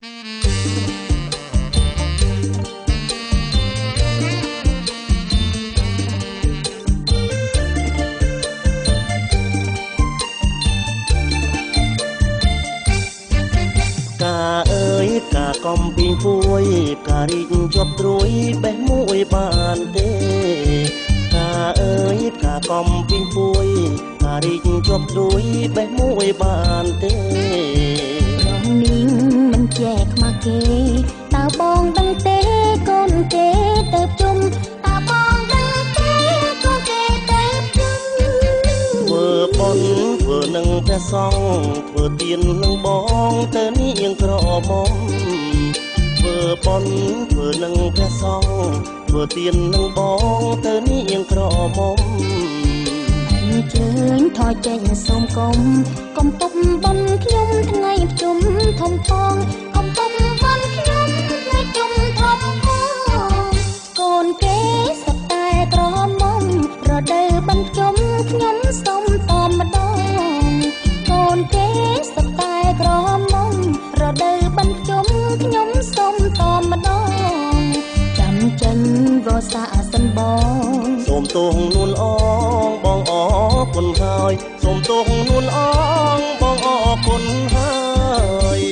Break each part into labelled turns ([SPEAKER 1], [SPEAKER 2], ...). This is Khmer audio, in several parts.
[SPEAKER 1] កាអើយ កាកំពីងពួយ ផ្ការីកជាប់ត្រួយ បេះមួយបានទេ? កាអើយ ផ្កាកំពីងពួយ ផ្ការីកជាប់ត្រួយ បេះមួយបានទេ?
[SPEAKER 2] រងនាងមិនចេះខ្មាស់គេ តើបងដឹងទេកូនគេទៅជុំ? តើបងដឹងទេកូនគេទៅជុំ?
[SPEAKER 1] ធ្វើបុណ្យធ្វើនឹងព្រះសង្ឃ ធ្វើទាននឹងបងទៅនាងក្រមុំ ធ្វើបុណ្យធ្វើនឹងព្រះសង្ឃ ធ្វើទាននឹងបងទៅនាងក្រមុំ
[SPEAKER 2] អញ្ជើញថយចេញសូមកុំ កុំពុកបុណ្យខ្ញុំថ្ងៃជុំធំផង កុំពុកបុណ្យខ្ញុំថ្ងៃជុំធំផង កូនគេសុទ្ធតែក្រមុំ រដូវបិណ្ឌជុំខ្ញុំសុំតម្ដង កូនគេសុទ្ធតែក្រមុំ រដូវបិណ្ឌជុំខ្ញុំសុំតម្ដង ចាំចេញវសាសិនបង
[SPEAKER 1] សូមទោសនួនអងបងអរគុណហើយ សូមទោសនួនអងបងអរគុណហើយ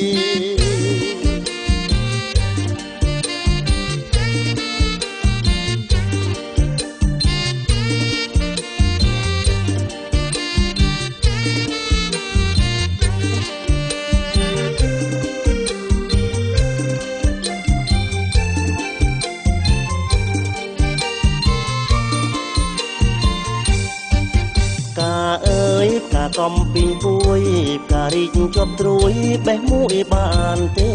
[SPEAKER 1] កាអើយ ផ្កាកំពីងពួយ ផ្ការីកជាប់ត្រួយ បេះមួយបានទេ?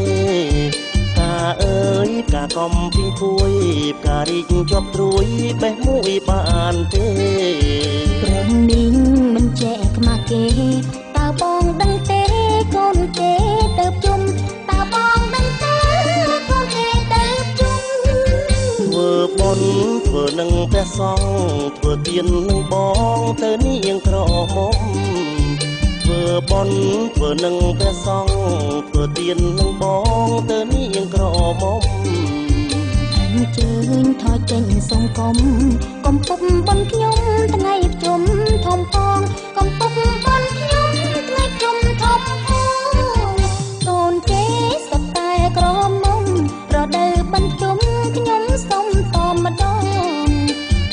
[SPEAKER 1] កាអើយ ផ្កាកំពីងពួយ ផ្ការីកជាប់ត្រួយ បេះមួយបានទេ?
[SPEAKER 2] ព្រមនាងមិនចេះខ្មាស់គេ តើបងដឹងទេកូនគេទៅជុំ? តើបងដឹងទេកូនគេទៅជុំ?
[SPEAKER 1] ធ្វើបុណ្យធ្វើនឹងព្រះសង្ឃ ធ្វើទាននឹងបងទៅនាងក្រមុំ ធ្វើបុណ្យធ្វើនឹងព្រះសង្ឃ ធ្វើទាននឹងបងទៅនាងក្រមុំ
[SPEAKER 2] អញ្ជើញថយចេញសូមកុំ កុំពុកបុណ្យខ្ញុំថ្ងៃជុំធំផង កុំពុកបុណ្យខ្ញុំថ្ងៃជុំធំផង កូនគេសុទ្ធតែក្រមុំ រដូវបិណ្ឌជុំខ្ញុំសុំតម្ដង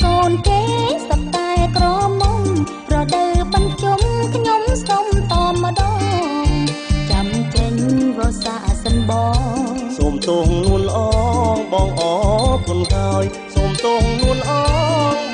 [SPEAKER 2] កូនគេសុទ្ធតែក្រមុំ រដូវបិណ្ឌជុំខ្ញុំសុំតម្ដង ចាំចេញវសាសិនបង
[SPEAKER 1] សូមទោសនួនអងបងអរគុណហើយ សូមទោសនួនអង